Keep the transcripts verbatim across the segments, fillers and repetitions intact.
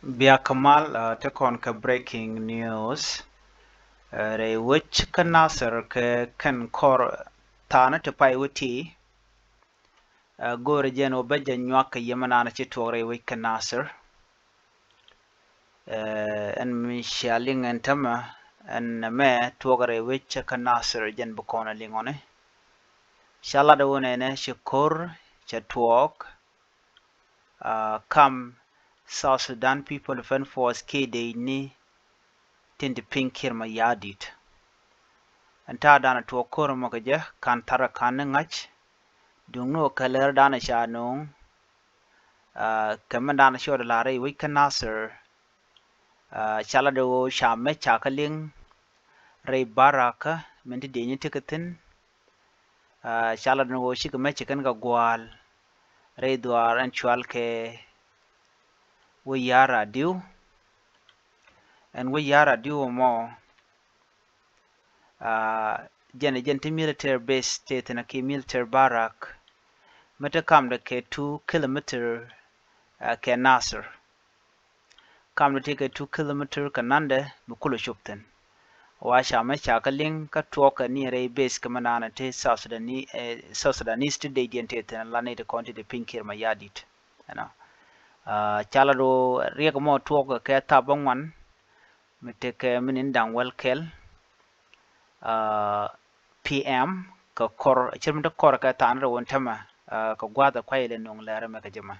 Bia kɛ mal, ah, te kɔn kɛ breaking news. Ah, rɛy wec kä Nasir kɛ kɛn kɔr thaanä ti pay wä ti. Ah, go̱o̱rɛ jɛn wä bä jɛ nyuak kɛ yɛmɛ naan ci tuɔk rɛy wec kä Nasir. Ah, ɛn mi cia liŋ ɛn tämɛ, ɛn mɛ tuɔk rɛy wec kä Nasir jɛn bi kɔn a liŋ ɔni. Ca lat wä nɛnɛ ci ko̱r cɛ tuɔɔk, ah, kam South Sudan People Defense Force kiɛ dee ni tin ti piny Kiir Mayardit. Ɛn ta̱a̱ danɛ tuɔɔk ko̱r mɔ kɛ jɛ kan tharɛ kan ni ŋa̱c. Duŋ ni wä kɛ lɛr danɛ ca no̱o̱ŋ, ah, kɛ mɛn danɛ ci ɣɔt lar rɛy wec kä Nasir. Ah, ca lat wä ca mɛ ca kä liŋ rɛy Barakä min ti dee ni ti kɛ thi̱n. Ah, ca lat ni wä cikɛ mɛ ci kɛn kɛ gua̱a̱l rɛy dhuaar ɛn cual kɛ wä ya̱r a diw. Ɛn wä ya̱r a diw mɔ, ah, jɛn jɛn ti military base ti thi̱n a ki military barrack. Mɛ ti kamdɛ kɛ two kilometer, ah, kɛ Nasir. Kamdɛ ti kɛ two kilometer kɛ nandɛ mi kulɛ cop thi̱n. Wa ca mɛ ca kä liŋ kä tuɔɔk kɛ ni rɛy base kɛ mɛ naan ti South Sudanese, eh, South Sudanese ti dee diɛn ti thi̱n la ni ti kɔn ti di piny Kiir Mayardit. Ɛnɔ. Ah, ca la do riɛk mɔ tuɔɔk kɛ thap bä ŋuan mi tekɛ mi nin da̱ŋ wäl kɛl. Ah, P M kɛ kɔr, cir mi te kɔr kɛ tha̱a̱n rɛ wun tämɛ, ah, kɛ gua̱a̱th ɛ kuay ilɛ nuŋ lɛr ɛmɛ kɛ jɛ mɛ.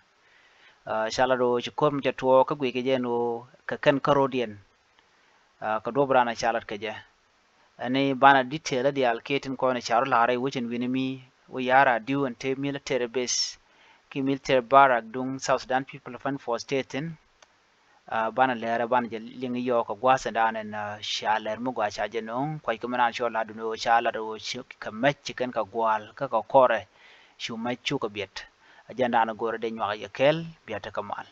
Ah, ca lat ɣöö ci ko̱r mi cɛ tuɔɔk kä guic kɛ jɛ ɛn ɣöö kɛ kɛn kärodiɛn, ah, kɛ duɔ̱p raan ɛ ca lat kɛ jɛ. Ɛn i̱ banɛ detail ɛ diaal kiɛ tin kɔn ɛ ca rɔ la̱r rɛy wecin wi̱ni mi wä ya̱r a diw ɛn te military base ki military barrack duŋ South Sudan People Defense Force te thi̱n. Ah, banɛ lɛr ɛ banɛ jɛ liŋ i̱ yɔɔk kɛ gua̱a̱th ɛn daanɛ ɛn, ah, ca lɛr mi gɔaa ca jɛ no̱o̱ŋ kuac kɛ mi naan cɔ lat dun ɣöö ca lat ɣöö ci kɛ mɛc ci kɛn kɛ gua̱a̱l kä kɛ kɔrɛ cu mɛc cukɛ biɛt. Ɛ jɛn daanɛ go̱rɛ dee nyuak yɛ kɛl biɛt ɛ kɛ mal.